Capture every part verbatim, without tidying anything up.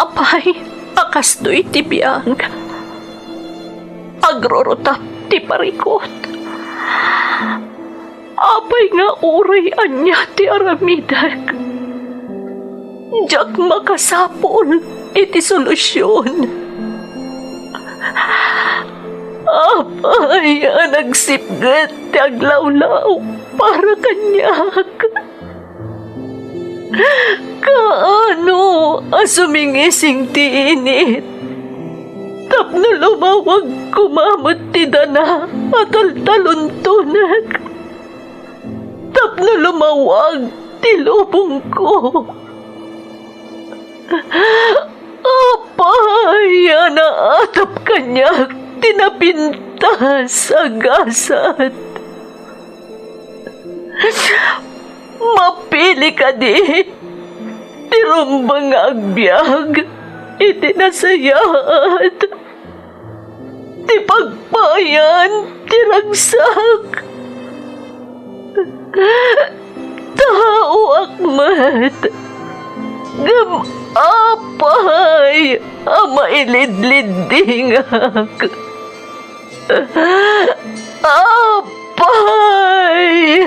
Apay a kastoy ti biag, agrurutap ti parikut. Apay nga uray ania ti aramidek, diak makasapul iti solusion. Apay a nagsipget ti aglawlaw para kaniak? Kaano a sumingising ti init tapno lumawag koma met ti dana a taltaluntonek? Tapno lumawag ti lubongko. Apay a naatap kaniak ti napintas a gasat? Mapili kadi ti rumbeng nga agbiag iti nasayaat ti pagpayan ti ragsak. Taoak met, ngem apay a mailidliddingak? Apay!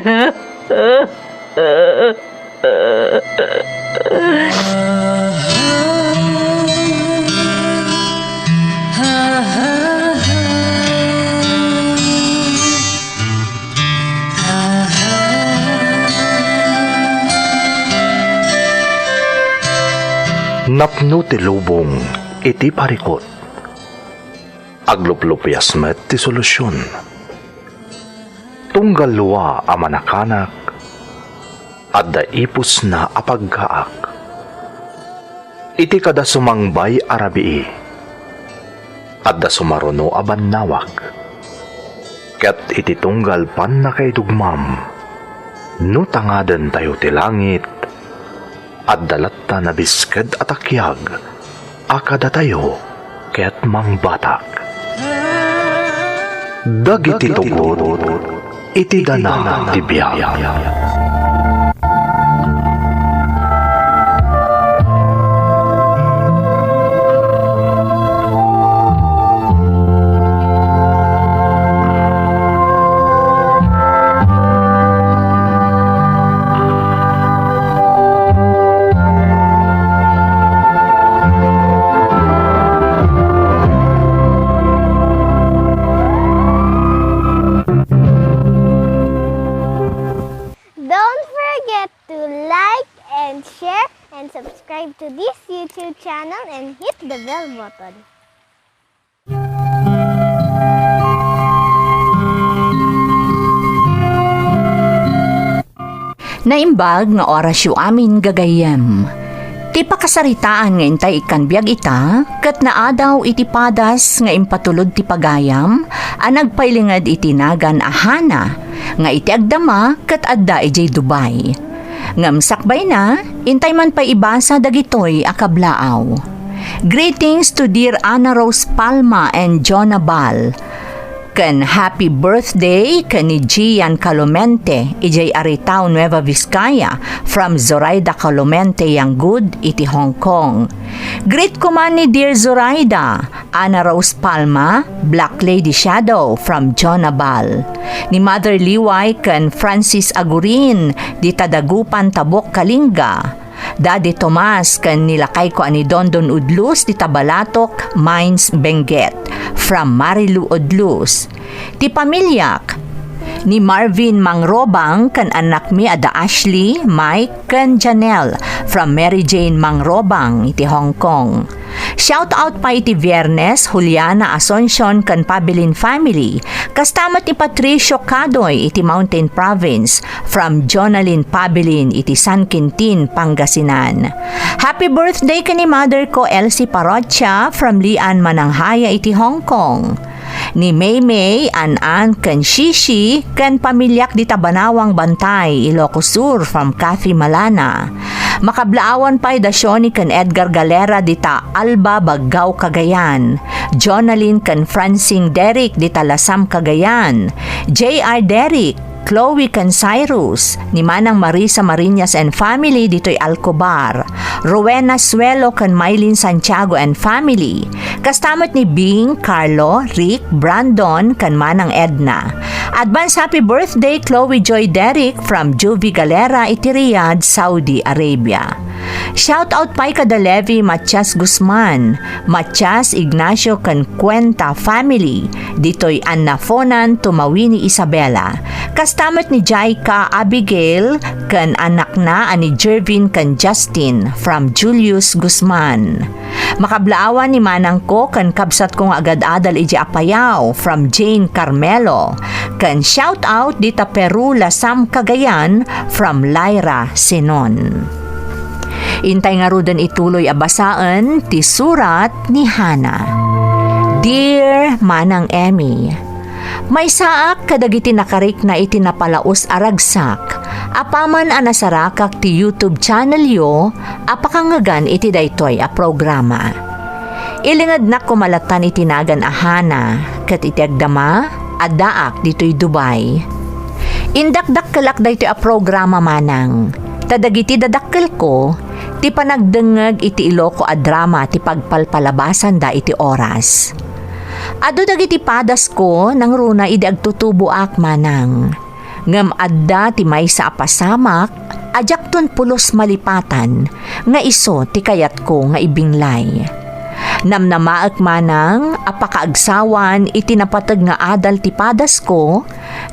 Napno ti lubong iti parikut. Agluplupias met ti solusion. Tunggal lua a manakanak, adda ipusna a paggaak. Iti kada sumangbay a rabii, adda sumaruno a bannawag. Ket iti tunggal pannakaidugmam, no tangadentayo ti langit, adda latta nabisked a takiag a kadatayo ket mangbatak. Dagiti tugot iti dana ti biag. Don't forget to like and share and subscribe to this YouTube channel and hit the bell button. Naimbag nga orasyo amin, gagayyem. Ti pakasaritaan nga intay ikkan biag ita, ket naadaw iti padas nga impatulod ti pagayam a nagpailinged iti nagan a Hana, nga iti agdama ket adda idiay Dubai. Ngem sakbayna, intay man pay ibasa dagitoy a kablaaw. Greetings to dear Ana Rose Palma and Jonah Bal. Ken happy birthday ken ni Gian Calomente, idiay Aritao, Nueva Vizcaya, from Zoraida Calomente Yanggud iti Hong Kong. Greet koma ni dear Zoraida, Ana Rose Palma, Black Lady Shadow from Jonah Bal. Ni Mother Liway ken Francis Agurin, dita Dagupan, Tabuk, Kalinga. Daddy Tomas ken ni lakayko a ni Dondon Udlus dita Balatok, Mines, Benguet. From Marilu Udlus. Ti pamiliak, ni Marvin Mangrobang ken annakmi a da Ashley, Mike, ken Janelle. From Mary Jane Mangrobang iti Hong Kong. Shout out pay iti Viernes, Juliana Asuncion ken Pabilin family. Kasta met ni Patricio Cadoy iti Mountain Province. From Jonalyn Pabilin iti San Quintin, Pangasinan. Happy birthday ken ni mother ko, Elsie Parrocha, from Lian, Mananghaya iti Hong Kong. Ni Maymay, An-an, ken Shishi, ken pamiliak dita Banawang Bantay, Ilocos Sur, from Kathy Malana. Makablaawan pay da Shoni ken Edgar Galera dita Alba, Baggao, Cagayan. Jonalyn ken Francine Derrick dita Lasam, Cagayan. J R Derrick, Chloe ken Cyrus, ni Manang Marisa Marinas and family ditoy Alcobar. Rowena Suelo ken Mylene Santiago and family. Kasta met ni Bing, Carlo, Rick, Brandon, ken Manang Edna. Advance happy birthday, Chloe Joy Derrick from Juvie Galera iti Riyadh, Saudi Arabia. Shout out pay kada Levi Matias Guzman, Matias Ignacio ken Cuenta family, ditoy Annafonan, Tumawini, Isabela. Kasta met ni Jaika Abigail ken annakna a ni Jervin ken Justin from Julius Guzman. Makablaawan ni manangko ken kabsatko nga agad-adal idiay Apayao from Jane Carmelo. Ken shout out dita Peru, Lasam, Cagayan from Lyra Sinon. Intay ngaruden ituloy a basaen ti surat ni Hana. Dear Manang Emmy, maysaak kadagiti nakarikna iti napalaus a ragsak, apaman a nasarakak ti YouTube channelyo a pakangngegan iti daytoy a programa. Ilingednak koma lattan iti nagan a Hana, ket iti agdama, addaak ditoy Dubai. Indakdakkelak daytoy a programa, manang, ta dagiti dadakkelko, ti panagdengngeg iti Iloko a drama ti pagpalpalabasanda iti oras. Adu dagiti padasko nangruna idi agtutuboak, manang. Ngem adda ti maysa a pasamak a diakton pulos malipatan nga isu ti kayatko nga ibinglay. Namnamaek manang a pakaagsawan iti napateg nga adal ti padasko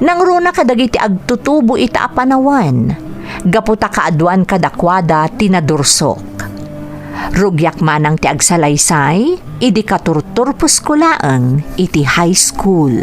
nangruna kadagiti agtutubo ita a panawen, gapu ta kaaduan kadakuada ti nadursok. Rugiak manang ti agsalaysay idi katurturposko laeng iti high school.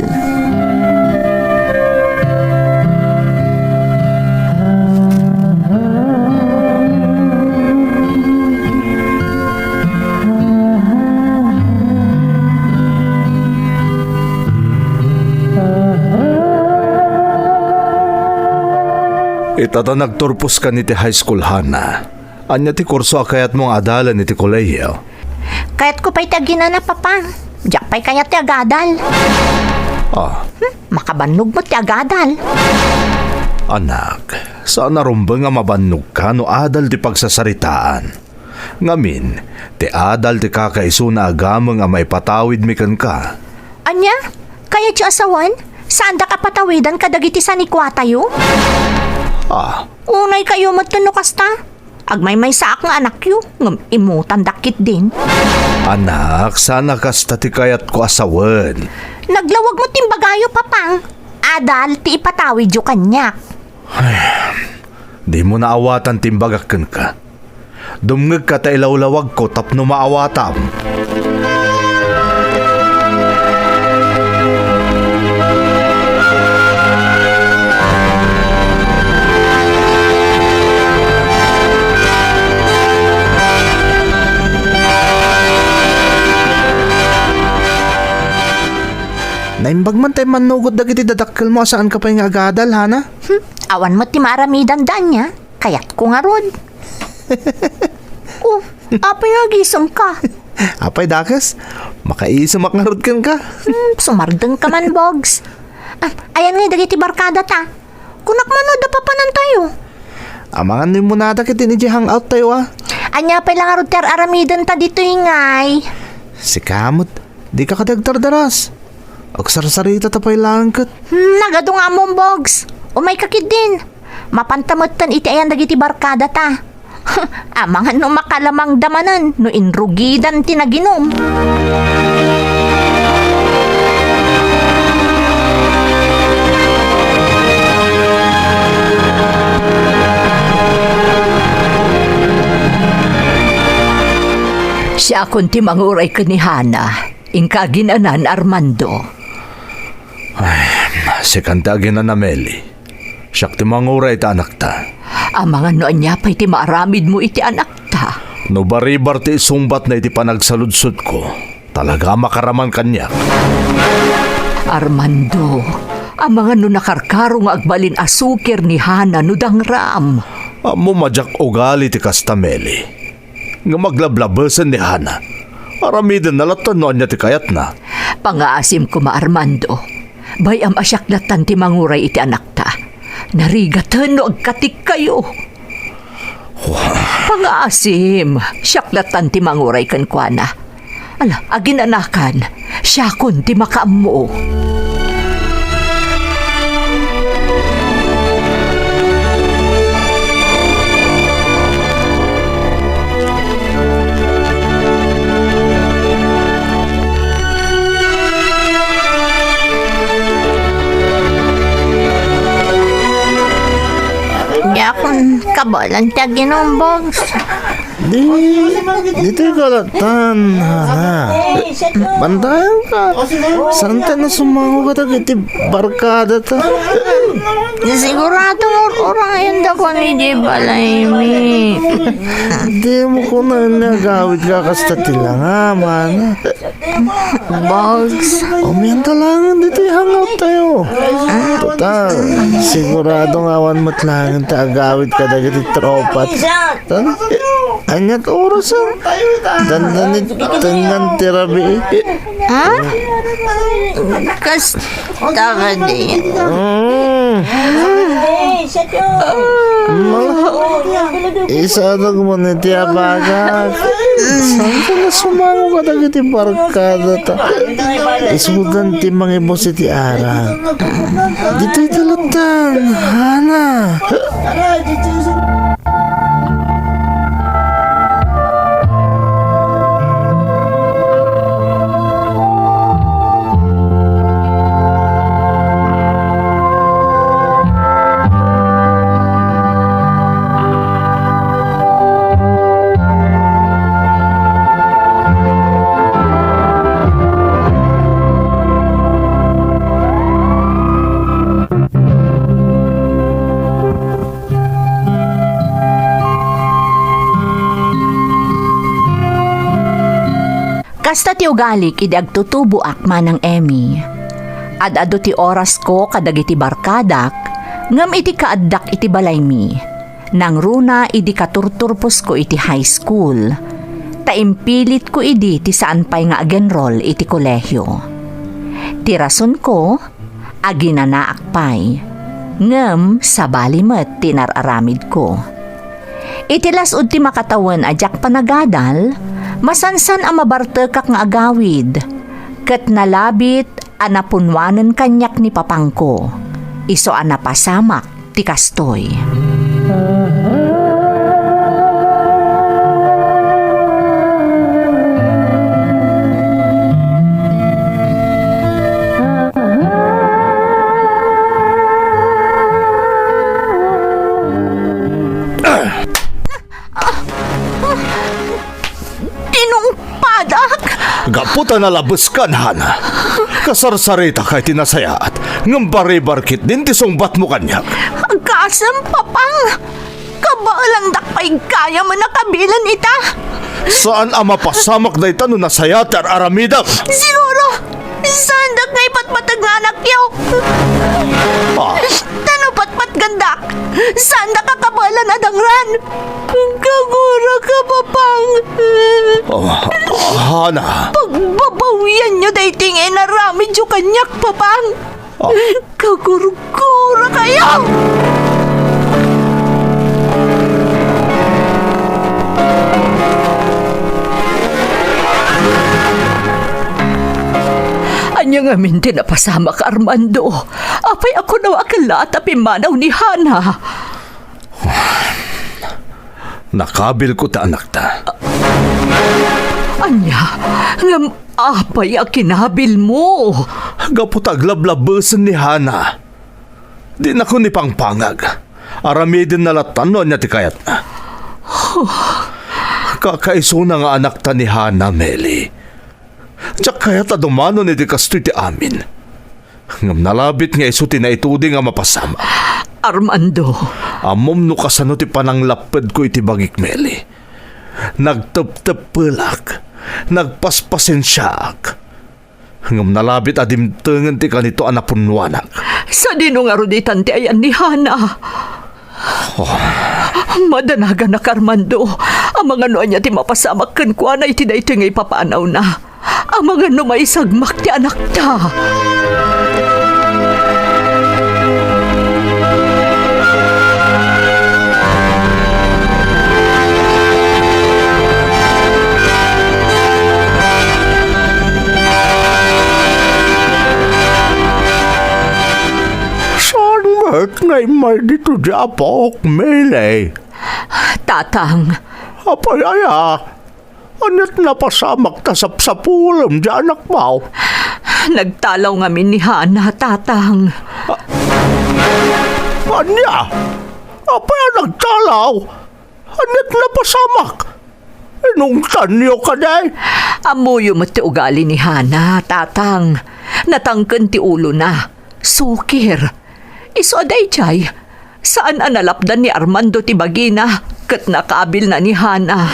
Ita ta nagturpos kan iti high school, Hana. Ania ti kurso a kayatmo nga adalen iti kolehiyo? Kayatko pay ti aginana, Papa. Diak pay kayat ti agadal. Ah. Hmm, makabannog met ti agadal. Anak, saan a rumbeng a mabannogka no adal ti pagsasaritaan. Ngamin, ti adal ti kakaisuna a gameng a maipatawidmi kenka. Ania? Kayatyo a sawen? Saandak a patawidan kadagiti sanikuatayo? Ah. Unay kayo met no kasta? Agmaymaysaak nga anakyo, ngem imutandak ketdin. Anak, saan a kasta ti kayatko a sawen. Naglawag met ti imbagayo, Papang. Adal ti ipatawidyo kaniak. Ay, dimo naawatan ti imbagak kenka. Dumngegka ta ilawlawagko tapno maawatam. Naimbag man tay mannugot dagiti dadakkelmo a saanka pay nga agadal, Hana? Hmm, awan met ti maaramidanda ania. Kayatko ngarud. Oh, apay nga agisemka? Apay dakes? Makaisemak ngarud kenka. Hmm, sumardengka man, Bogs. Ah, ayan ngay dagiti barkadata. Kunak man no adda papanantayo. Amangan no immunada ketdin idiay hangout tayo, a. Ania pay la ngarud ti ar-aramidenta ditoy ngay? Sika met, dika kadi agdardaras. Agsarsarita ta pay laeng ket. Hmm, nagadu nga ammom, Bogs. Umayka ketdin. Mapanta metten iti ayan dagiti barkadata. Amangan no makalamangda manen no inrugidan ti naginum. Siakon ti manguray ken ni Hana. Inka aginana, Armando. Ay, sikan ti aginana, Meli. Siak ti manguray iti anakta. Amangan no ania pay ti maaramidmo iti anakta. No baribar ti isungbatna iti panagsaludsodko, talaga a makaraman kaniak. Armando, amangan no nakarkaro nga agbalin a sukir ni Hana no dangram. Ammom a diak ugali ti kasta, Meli. Ngem aglablabesen ni Hana. Aramidenna lattan no ania ti kayatna. Pangaasim koma, Armando. Bay-am a siak lattan ti manguray iti anakta. Narigaten no agkatikkayo. Pangaasim, siak lattan ti manguray kenkuana. Ala, aginanakan, siakon ti makaammo. Diakon kabaelan ti aginum, Bogs. Di, ditoy ka lattan, Hana. Bantayan ka. Saan ta na sumango kadagiti barkada ta? Sigurado, ur-urayen da ko ni di balaymi. Di mo ko na agawid ka kasta ti langam, Hana. Bogs. Umian ta laeng ditoy hangout tayo. Total, sigurado nga awan met laeng ti agawid kadagiti tropat. Tan, aniat oras, ah? Dandanit tengngan ti rabii. Ha? Kasta kadi? Mm. Mala, isadag mo ni ti abagak. Saan ka na sumango kadagiti barkada ta? Isudan ti mangibus iti arak. Ditoy ti lattan, Hana. Kasta ti ugalik idi agtutuboak, Manang Emmy. Ad-adu ti orasko kadagiti barkadak, ngem idi kaaddak iti balaymi, nangruna idi katurturposko iti high school, ta impilitko idi ti saan pay nga agenrol iti kolehio. Ti rasonko, aginanaak pay, ngem sabali met ti inar-aramidko. Iti las-ud ti makatawen a diak panagadal, masansan a mabartekak nga agawid, ket nalabit a napunnuanen kaniak ni papangko, isu a napasamak ti kastoy. Tinungpadak! Gapu ta nalabeskan, Hana. Kasarsaritaka iti nasayaat, ngem baribar ketdin ti sungbatmo kaniak. Agasem, Papang! Kabaelandak pay gayamen a kabilen ita. Saan a mapasamak dayta no nasayaat ti ar-aramidek. Siguro, saandak nga ipatpateg nga anakyo. Ah. Ta no patpatgendak, saandak a kabaelan a dangran. Kaguraka, Papang. Ah, Hana. Pagbabawianyo daytoy nga inaramidyo kaniak, Papang. Ah. Kagurgurakayo! Ania ngamin ti napasamak, Armando? Apay a kunaak latta a pimmanaw ni Hana? Nakabilko ti anakta. Ania? Ngem apay a kinabilmo? Gapu ta aglablabesen ni Hana. Dinakon ipangpangag. Aramidenna latta no ania ti kayatna. Kakaisuna nga anakta ni Hana, Meli. Diak kayat a dumanon iti kastoy ti amin. Ngem nalabit nga isu ti naituding a mapasamak. Armando. Ammom no kasano ti pananglappedko iti bagik, Meli. Nagtepteppelak, nagpaspasensiaak. Ngem nalabit a dimtengen ti kanito a napunnuanak. Sadino ngarud itan ti ayan ni Hana? Oh. Madanaganak, Armando. Amangan no ania ti mapasamak kenkuana iti daytoy nga ipapanawna. Amangan no maisagmak ti anakta. Immay dito di apok, Mele. Tatang. Apay aya? Aniat napasamak ta sapsapulem di anakmo? Nagtalaw ngamin ni Hana, Tatang. A-, ania? Apay a nagtalaw? Aniat napasamak? Inungtanyo kadi? Ammoyo met ti ugali ni Hana, Tatang. Natangken ti ulona. Sukir. Isu a daydiay, saan a nalapdan ni Armando ti bagina ket nakabilna ni Hana.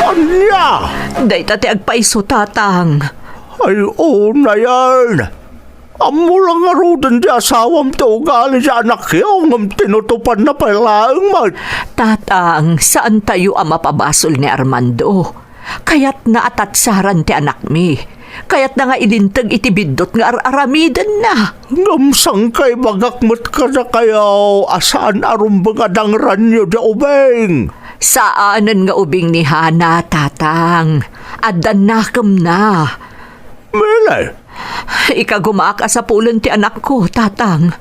Ania? Dayta ti agpayso, Tatang. Ay, unayen. Ammo la ngaruden ti asawam ti ugali ti anakyo, ngem tinutopanna pay laeng met. Tatang, saantayo a mapabasol ni Armando. Kayatna a tatsaran ti anakmi. Kayatna nga ilinteg iti biddut nga ar-aramidenna. Ngem saan nga ibagak met kadakayo a saan a rumbeng a dangranyo diay ubing. Saanen nga ubing ni Hana, Tatang. Adda nakemna. Mele. Ikagumaak a sapulen ti anakko, Tatang.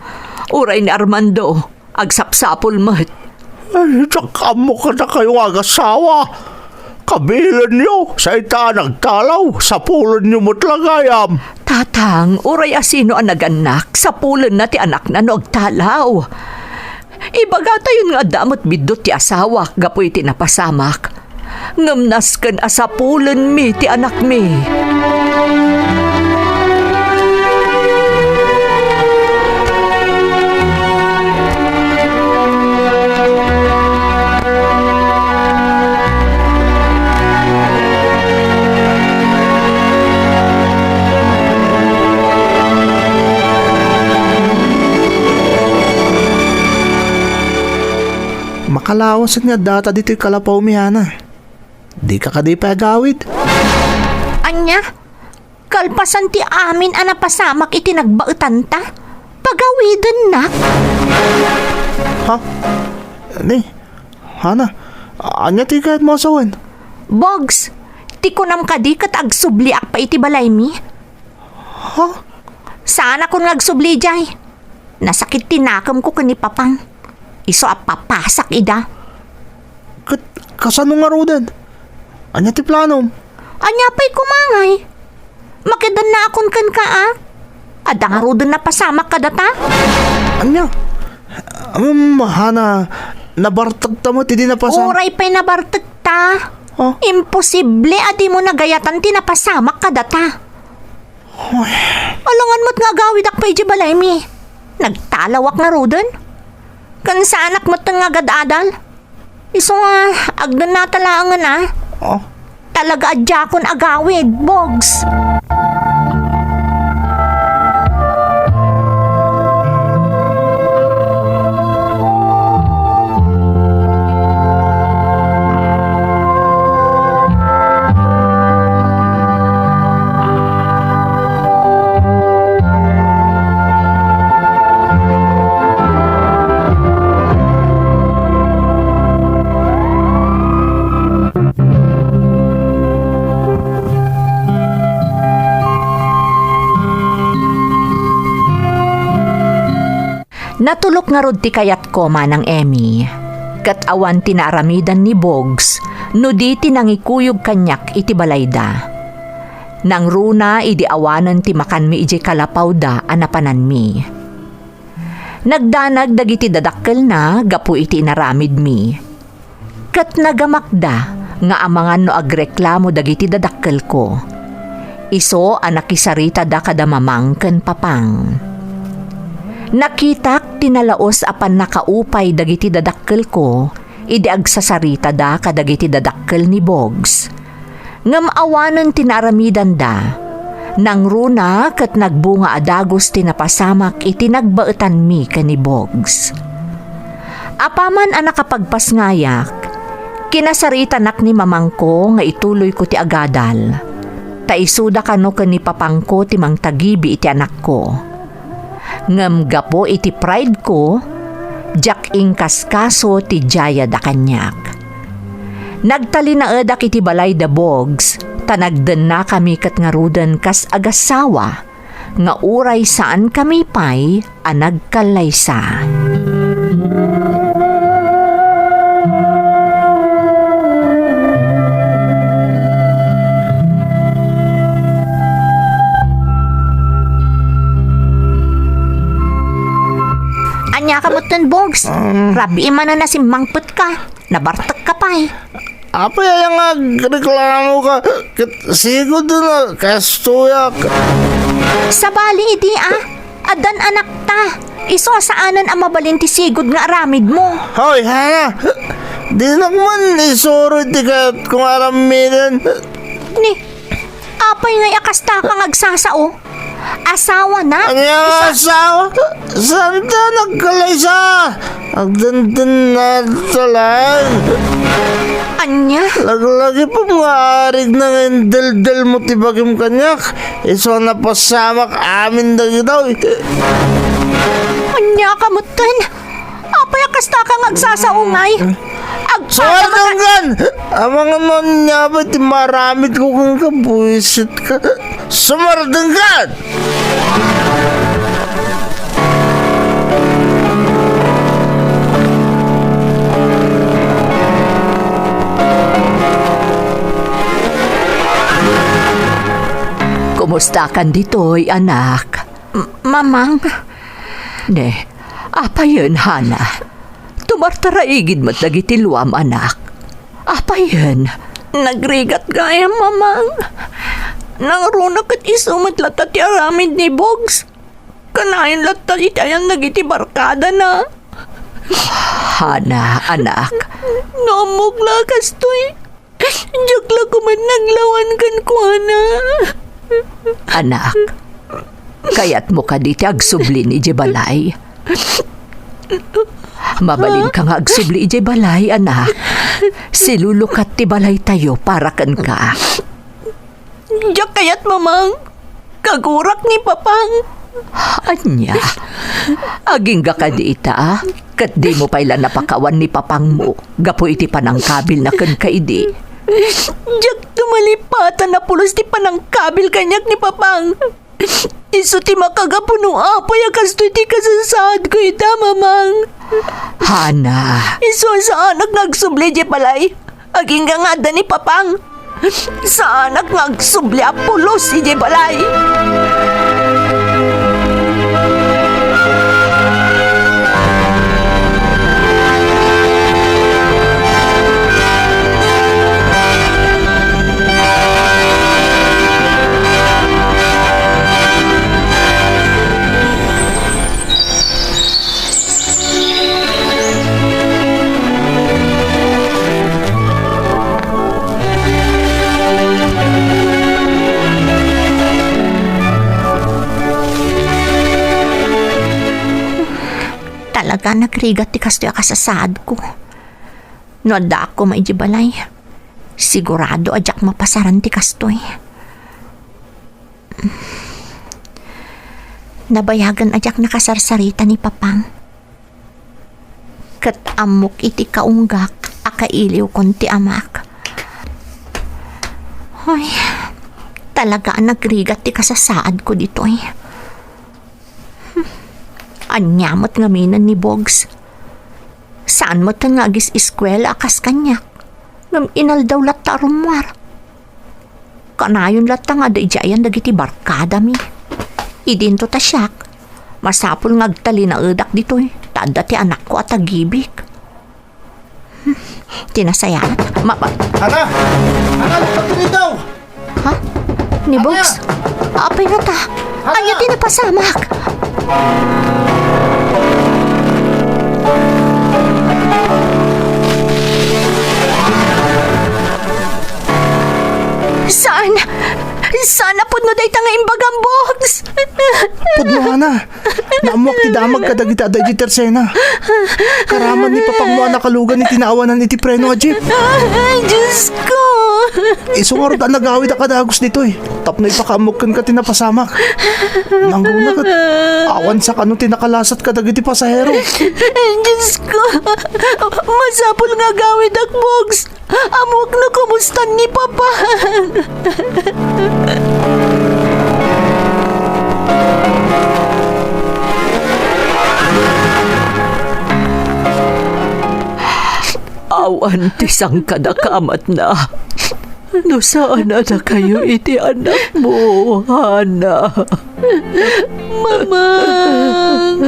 Uray ni Armando, agsapsapul met. Ay, diak ammo kadakayo nga agasawa. Kabilenyo, sa ita a nagtalaw, sapulenyo met la gayam. Tatang, uray a sino a nagannak, sapulenna ti anakna no agtalaw. Ibagatayon nga adda met biddut ti asawak gapu iti napasamak. Ngem nasken a sapulenmi ti anakmi. Makalawasen nga addata ditoy kalapawmi, Hana. Dika kadi pay agawid? Ania? Kalpasan ti amin a napasamak iti nagbaetanta, pagawidennak? Ha? Ni, Hana, ania ti kayatmo a sawen? Bogs, ti kunam kadi ket agsubliak pay iti balaymi? Ha? Saanakon nga agsubli diay. Nasakit ti nakemko ken ni Papang. Isu a papasak ida. Ket kasano ngaruden? Ania ti planom? Ania pay koma ngay? Makidannaakon kenka a? Adda ngaruden napasamak kadata? Ania? Um, Hana, nabartekta met idi napasamak. Uray pay nabartekta. Oh? Imposible a dimo nagayatan ti napasamak kadata. Uy. Alangan met nga agawidak pay idiay balaymi. Nagtalawak ngaruden. Ken saanak met nga agad-adal. Isu nga, agdennata laengen a. Oh. Talaga a diakon agawid, Bogs. Natulok ngarud ti kayatko, Manang Emmy. Ket awan ti naaramidan ni Bogs no di ti nangikuyog kaniak iti balayda. Nangruna idi awanen ti makanmi idiay kalapawda a napananmi. Nagdanag dagiti dadakkelna gapu iti inaramidmi. Ket nagamakda nga amangan no agreklamo dagiti dadakkelko. Isu a nakisaritada kada mamang ken papang. Nakitak ti nalaus a pannakaupay dagiti dadakkelko idi agsasaritada kadagiti dadakkel ni Bogs. Ngem awanen ti naaramidanda. Nangruna ket nagbunga a dagus ti napasamak iti nagbaetanmi ken ni Bogs. Apaman a nakapagpasngayak, kinasaritanak ni mamangko nga ituloyko ti agadal. Ta isuda kano ken ni papangko ti mangtagibi iti anakko. Ngem gapu iti pride-ko, diak inkaskaso ti diayada kaniak. Nagtalinaedak iti balay da Bogs, ta nagdennakami ket ngaruden kas agassawa, nga uray saankami pay a nagkallaysa. Kamutten, Bogs. Mm. Rabii manen a simmangpetka. Nabartekka pay. Apay aya nga agreklamoka? Ket sigud na kastoyak. Sabali idi, a, addan anakta. Isu a saanen a mabalin ti sigud nga aramidmo. Hoy, Hana! Dinak man isuro iti kayatko nga aramiden. Ni, apay ngay a kastaka nga agsasao? Asawana? Ania nga asawa? Saan ta nagkalaysa? Agdendennata laeng. Ania? Laglagipem nga arigna nga indeldelmo ti bagim kaniak. Isu a napasamak amin dagitoy. Ania ka metten? Apay a kastaka nga agsasao ngay? Agpatama ka. Sumardengkan! Amangan no ania pay ti maaramidko kenka, buisit ka. Sumardengkan! Kumustakan ditoy, anak? M-, Mamang. Ne, apayen, Hana? Tumartaraigid met dagiti luam, anak. Apayen? Nagrigat gayam, Mamang. Nangruna ket isu met latta ti aramid ni Bogs. Kanayon latta iti ayan dagiti barkadana. Hana, anak. No ammok la kastoy, diak la koma naglawan kenkuana. Anak, kayatmo kadi ti agsubli idiay balay? Mabalinka nga agsubli idiay balay, anak. Silulukat ti balaytayo para kenka. Diak kayat, Mamang. Kagurak ni Papang. Ania? Agingga kadi ita, a? Ket dimo pay la napakawan ni Papangmo gapu iti panangkabilna kenka idi. Diak tumalipatan a pulos ti panangkabil kaniak ni Papang. Isu ti makagapu no apay a kastoy ti kasasaadko ita, Mamang. Hana. Isu a saanak nga agsubli idiay balay. Agingga nga adda ni Papang. Saanak nga agsubli a pulos idiay balay. Talaga, nagrigat ti kastoy a kasasaadko. No addaak koma idiay balay, sigurado a diak mapasaran ti kastoy. Nabayagen a diak nakasarsarita ni Papang. Ket ammok iti kaunggak a kailiwkon ti amak. Ay, talaga a nagrigat ti kasasaadko ditoy. Ania met ngamin ni Bogs? Saan met nga agis-eskuela a kas kaniak. Ngem inaldaw latta a rummuar. Kanayon latta nga adda idiay ayan dagiti barkadami. Idinto ta siak, masapul nga agtalinaedak ditoy, ta adda ti anakko a tagibik. Hmm, ti nasayaat, ma-, ma- Ana! Ana, lukatyo ditoy! Ha? Ni Bogs? Apay ngata? Ania ti napasamak? Saan? Saan a pudno dayta nga imbagam, Bogs? Pudno, Hana. Naammoak ti damag kadagiti adda idiay tersena. Karaman ni Papangmo a nakalugan iti naawanan iti preno a jeep. Ay, Diyos ko! Isu ngarud a nagawidak a dagus ditoy tapno ipakaammok kenka ti napasamak. Nangruna ket awan sakano ti nakalasat kadagiti pasahero. Ay, Diyos ko! Masapul nga agawidak, Bogs. Ammok no kumustan ni Papang. Awan ti sangkadak a matna. no saan a dakayo iti anakmo, Hana. Mamang!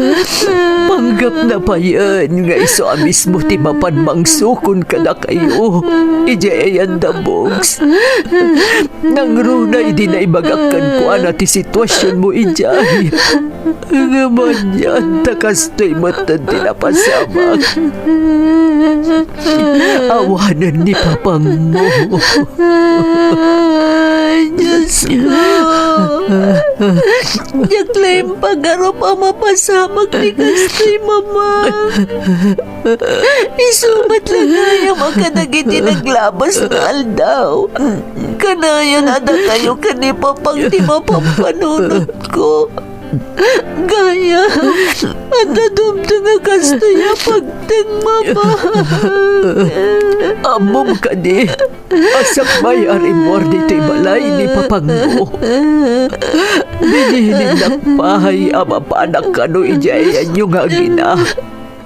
Panggepna payen nga isu a mismo ti mapan mangsukon kadakayo idiay ayanda, Bogs. Nangruna idi naibagak kenkuana ti situasionmo idiay. Ngem anian ta kastoy metten ti napasamak. Awanen ni papangmo. Ay, Diosko. Diak la impagarup a mapasamak ti kastoy, Mamang. Isu met la gayam a kadagiti naglabas nga aldaw, kanayon a dakayo ken ni Papang ti mapampanunotko. Gayam, adda dumteng a kastoy a pagteng, Mamang. Ammom kadi a sakbay a rimmuar ditoy balay ni Papangmo, binilinnak pay a mapanak kano idiay ayanyo nga agina.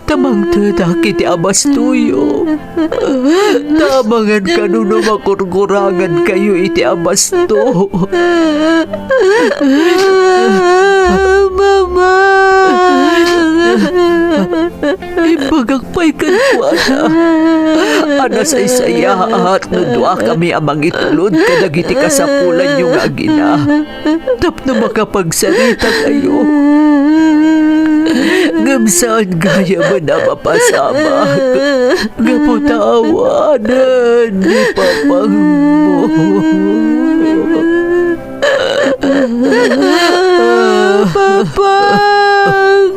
Ta mangtedak iti abastoyo. Ta amangan kano no makurkurangan kayo iti abasto. Mama! Imbagak pay kenkuana a nasaysayaat no duakami a mangitulod kadagiti kasapulanyo nga agina. Tapno makapagsarita kayo. Ngem saan gayamen a mapasamak gapu ta awanen ni Papangmo. Papang!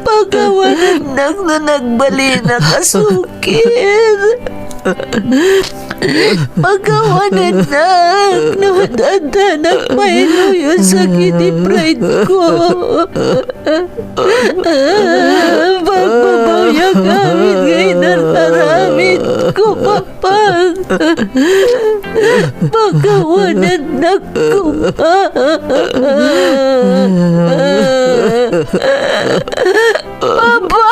Pakawanennak no nagbalinak a sukir. Pakawanennak no ad-addanak pay luyo sakit ti pride ko. Pagbabawiak amin nga inararamid ko, Papa. Pakawanennak ko. Papa!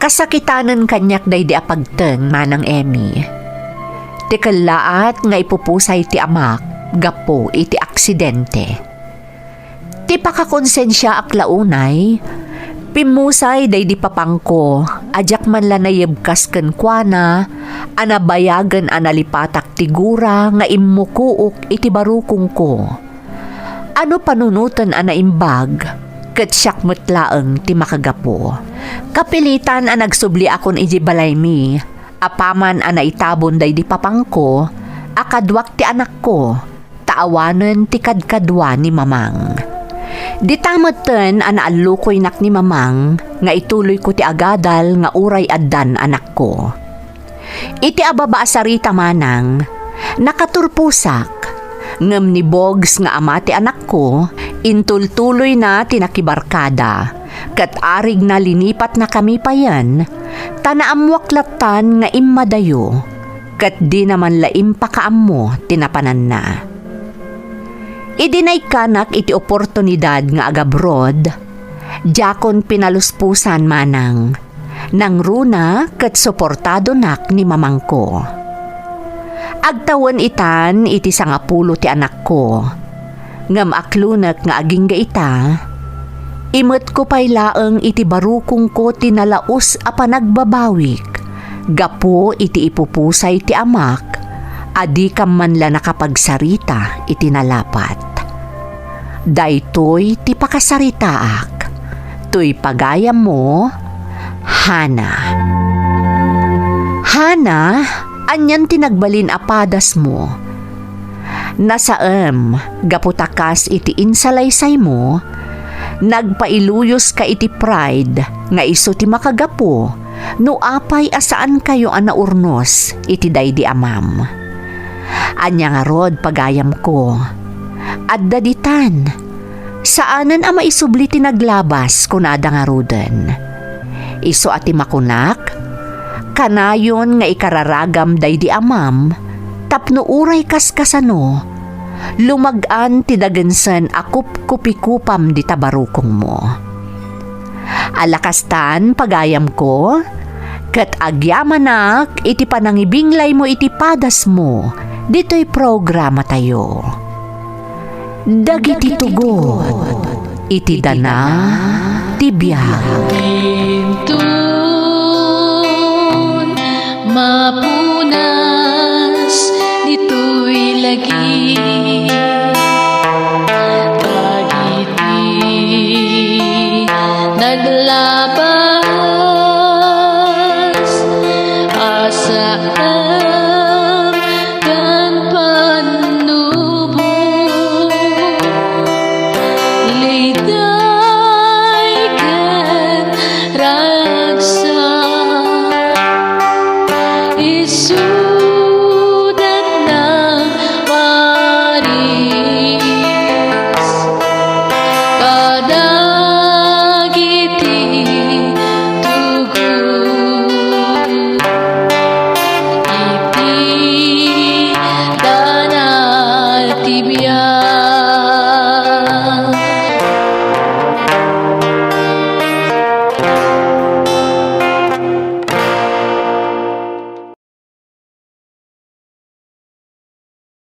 Kasakitanen kaniak daydi a pagteng, Manang Emmy. Ti kellaat nga ipupusay ti amak gapu iti aksidente. Ti pakakonsensiaak la unay, pimmusay daydi papangko a diak man la nayebkas kenkuana a nabayagen a nalipatak ti gura nga immukook iti barukongko. Ano panunoten a naimbag, ket siak met laeng ti makagapu. Kapilitan a nagsubliakon idiay balaymi, apaman a naitabon daydi papangko a kaduak ti anakko, ta awanen ti kadkadua ni Mamang. Dita metten a naallukoynak ni Mamang nga ituloyko ti agadal nga uray addan anakko. Iti ababa a sarita, Manang, nakaturposak, ngem ni Bogs nga ama ti anakko, intultuloyna ti nakibarkada, ket arigna linipatnakami payen, ta naammoak lattan nga immadayo, ket dina man la impakaammo ti napananna. Idi naikkanak iti oportunidad nga agabroad, diakon pinaluspusan, Manang. Nangruna ket suportadonak ni mamangko. Agtawen itan iti sangapulo ti anakko, ngem aklonek nga agingga ita, imetko pay laeng iti barukongko ti nalaus a panagbabawik gapu iti ipupusay ti amak a dikam man la nakapagsarita iti nalapat. Daytoy ti pakasaritaak, Toy pagayammo, Hana. Hana, anian ti nagbalin a padasmo? Nasaem, gapu ta kas iti insalaysaymo, nagpailuyoska iti pride nga isu ti makagapu no apay a saankayo a naurnos iti daydi amam. Ania ngarud, pagayamko? Adda ditan. Saanen a maisubli ti naglabas, kunada ngaruden. Isu a ti makunak, kanayon nga ikararagam daydi amam tapno uray kaskasano, lumag-an ti dagensen a kupkupikupam dita barukongmo. Ala kastan, pagayamko, ket agyamanak iti panangibinglaymo iti padasmo ditoy programatayo. Dagiti tugot iti dana ti biag. Inton mapunas ditoy lagip, dagiti naglabas a saan ken pannubo, liday ken ragsak, isudat nagparis kadagiti tugot iti dana ti biag.